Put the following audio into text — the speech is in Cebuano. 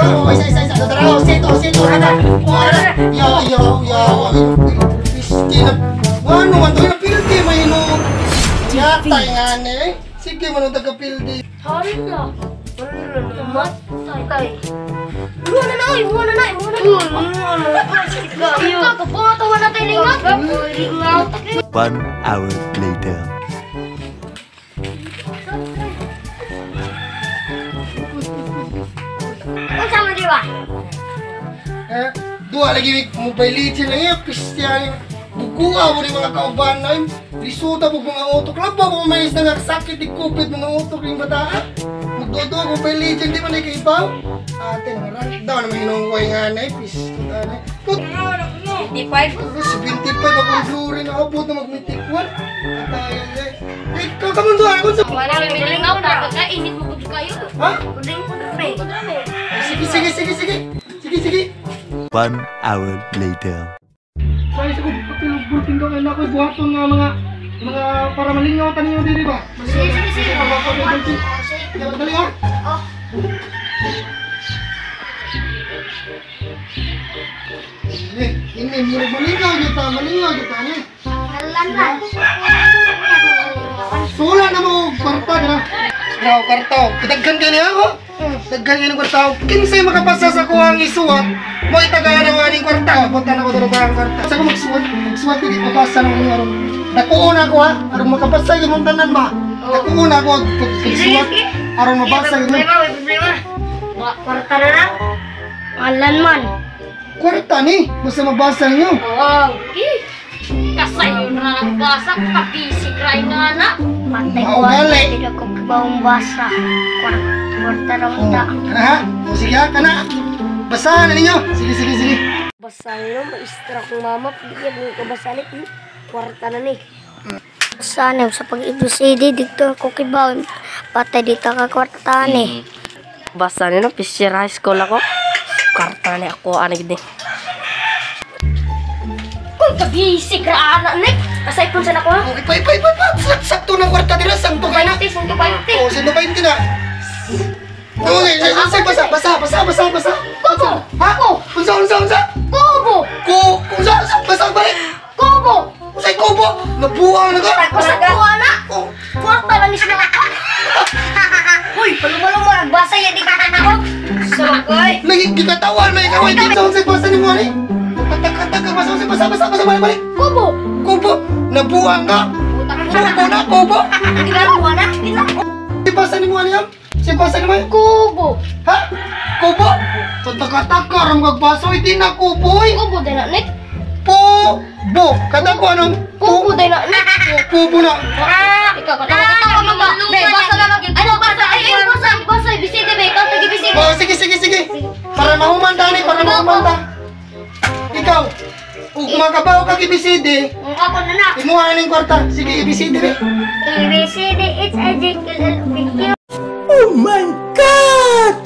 Oh, isa isa isa. Tara, oh, sito, sito, ana. Oh, ana. Yo, yo, yo. Pisti na. Ano man to na pildi may hinuot. Yata nga ni eh. Sige man ang taga-pildi. Hala. Matay. Wala na, oy, wala na, wala na. Ikaw, na tayo lingaw. Lingaw. 1 hour later. Unsa man di ba? Eh, duha lagi Mobile Legends lang eh, pistiyan. Bukuha mo ni mga kauban na yun. Lisuta mo mga utok. Laba mo may na nga sakit di kupit mga utok yung bataan. Magduduha Mobile Legends, di man na ikaibaw. Ate, naman daw naman hinungkoy nga na eh. Pistuta na eh. 25? 75 akong glory na abot na mag-mythic 1. Atayan eh. Ikaw ka man doon. Wala may milingaw na. Kakainit mo kung kayo. Ha? Kudring ko na Sige, sige, sige, sige. Sige, sige. 1 hour later. Ay, sa kong papel, ko kayo ako, buhaton nga mga para malingaw taninyo diri ba? Sige, sige, sige. Sige, dali ha. Oh. Eh, ini murag malingaw gyud ta, malingaw gyud ta ni. Halan. Sula na mo kwarta dira. Graw kwarta. Kitaghan kay niya ako. Daghan kay ng kwarta. Kinsay makapasa sa kuhang isuwat, mo itagayan ang aning kwarta. Butan ako dira ang kwarta. Sa ko magsuwat, magsuwat dili mabasa na mo aron. Nakuon ako ha, aron makapasa gyud mong tanan ba. Nakuon ako pagsuwat aron mabasa gyud. Problema, may problema. Kwarta na lang. Alan man. Kwarta ni, basta mabasa ninyo. Oo. Kasayo na lang basa, kabisig ray nga na. Matay ko, Hindi ako kabawang basa. Kwarta na Oh, kana ha? O sige ha, kana. Basahan na ninyo. Sige, sige, sige. Basa nyo, maistra kong mama. Pili mo kabasalit. Kwarta na ni. Sana sa pag-ibcd, dito ako kibaw. Patay dito ka kwarta ni. Basta nino, Fisher High School ako. Kwarta ni ako, anig ni. Kung kabisig ra anak ni. Kasay pun sana ko ha. Oh, ipa, ipa, ipa, ipa. Sakto ng kwarta dira, sangto kay na. 120. Oh, 120 na. Okay, sige, basa, basa, basa, basa, basa. Kubo. Ha? Unsa, unsa, unsa? Kubo. Ku, unsa, unsa, basa, balik. Kubo. Unsay kubo? Nabuang na ka. Basta ko ana. Oh, Kwarta na ni siya. Uy, paluma-luma, nagbasa yan di ka. Sabagay. lagi gikatawan may ikaw. Hindi sa unsay basa ni mo ani. Tatak-tatak basa, unsay basa, basa, basa, balik, balik. Kubo. Kubo, nabuang ka. Kubo na, kubo. Ginagawa na. Si basa ni mo ani am? Si basa ni mo? Kubo. Ha? Kubo? Tatak-tatak ram kagbaso, hindi na kubo oy. Kubo din na nik. Pubo. Kada ko anong Kubo din na nik. Kubo na. Ikaw katawa mo ba? Be, basa na lang. Ano basa? Ay, ay, basa, basa. BCD be, ikaw tagi BCD. Oh, sige, sige, sige. Para mahuman ta ni, para mahuman ta. Ikaw, ug makabaw kag ABCD, Ako na na. imuha ning kwarta. Sige, ABCD be. A B C D H I J K L M P Q. Oh my God!